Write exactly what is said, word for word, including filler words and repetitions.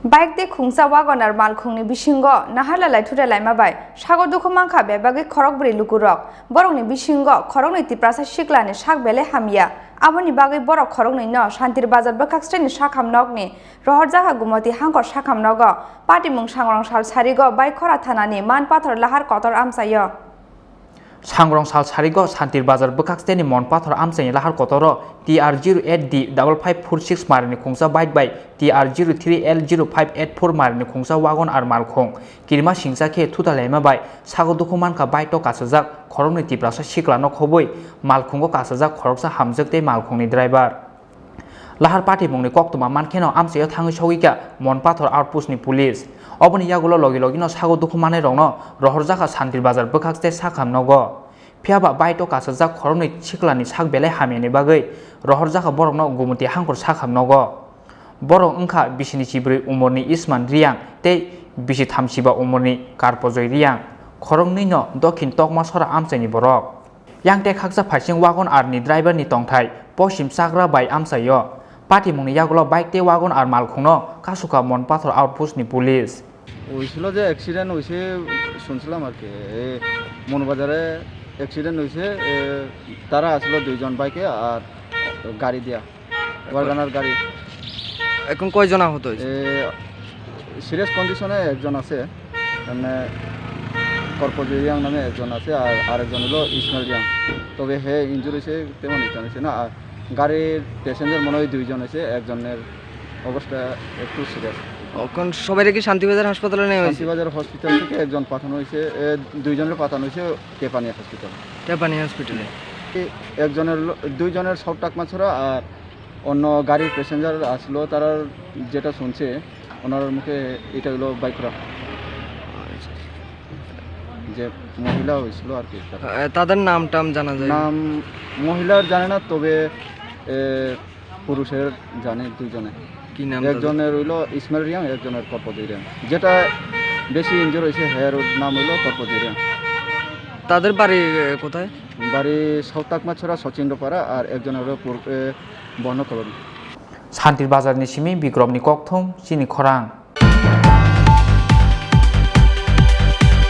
Bike tei khungsa Wagon R malkhungni bisingo naharlalai thurelaima bai sago dukhu mankha bebagwi khorokbrwi lukurok. Borokni bisingo khoroknwi Tiprasa siklani sak belai hamya. Aboni bagwi borok khoroknwino Santir Bazar bwkhak steni sakham nokni rohorjakha Gumoti Hangkor sakham nogo. Patimung Sangrong sal sarigo Baikora thanani Manpathor lahar kotor amchaio. Sangrong sal sarigo Santir Bazar bwkhak steni Monpathor amchaini lahar kotoro T R zero eight D double five four six marini khungsa bike bai T R zero three L zero five eight four marini khungsa Wagon R malkhung kirima singsa khe thutalaima bai sago dukhu mankha bike to kasajak khoroknwi Tiprasa siklano khobwi malkhungo kasajak khoroksa hamjwk tei malkhungni driver. Lahar patimungni koktwma mankheno amchaio thangwi sogwikha Monpathor outpost ni police. Oboni yagulo logi logino sago dukhu manai rokno rohorjakha Santir Bazar bwkhak tei sakham nogo. Phiyaba bike to kasajak khoroknwi siklani sak belai hamyani bagwi rohorjakha borokno Gumoti Hangkor sakham nogo. Borok wngkha bisini chibrwi umorni Isman Riyang tei bisi thamsiba umorni Karpojoi Riyang. Khoroknwino Dokhin Tokma Sora amchaini borok. Yang tei khaksa phaising Wagon R ni driver ni tongthai posim chagra bai amchaio. Patimungni yagulo bike tei Wagon R malkhungno kasukha Monpathor outpost ni police. Oisilo je accident oise sunsilam ar ki. E, Monbazare accident oise, e, tara asilo duijon bike ar gari dia. Wagon R gari. এখন কয়জন আহত হয়েছে? E, serious condition e ekjon ase, মানে, Korpoji Riang name ekjon ase, ar arekjon holo Ismail Riang. Tobe he injury se temon ekjon ase na, ar garir passenger mone hoi duijon ase, ekjoner obostha ektu serious. এখন সবাইকে কি শান্তিবাজার হাসপাতালে নেওয়া হয়েছে? শান্তিবাজার হসপিটাল থেকে একজন পাঠানো হয়েছে, এ, দুইজনকে পাঠানো হয়েছে তেপানিয়া হসপিটাল। তেপানিয়া হসপিটালে। এ, একজনের লো-, দুইজনের সব টাকমাছড়া আর অন্য গাড়ির প্যাসেঞ্জার আসলো, তারা যেটা শুনছে, ওনার মুখে এটা হলো বাইকরা, যে মহিলা হয়েছিল আর কি, তারা। আহ, তাদের নাম টাম জানা যায়? নাম মহিলার জানে না, তবে, এ, পুরুষের জানে দুইজনে। কি নাম তাদের? একজনের হইলো ইসমাইল রিয়াং, একজনের করপদই রিয়াং। যেটা বেশি ইনজুর হয়েছে, হের নাম হইলো করপদই রিয়াং। তাদের বাড়ি, এ, কোথায়? বাড়ি সাউথ তাকমাছড়া, সচিন্দ্রপাড়া, আর একজন হলো পুর-, এ, বর্ণকলোনি। Santir Bazar ni simi Bikrom ni kokthum chini khorang.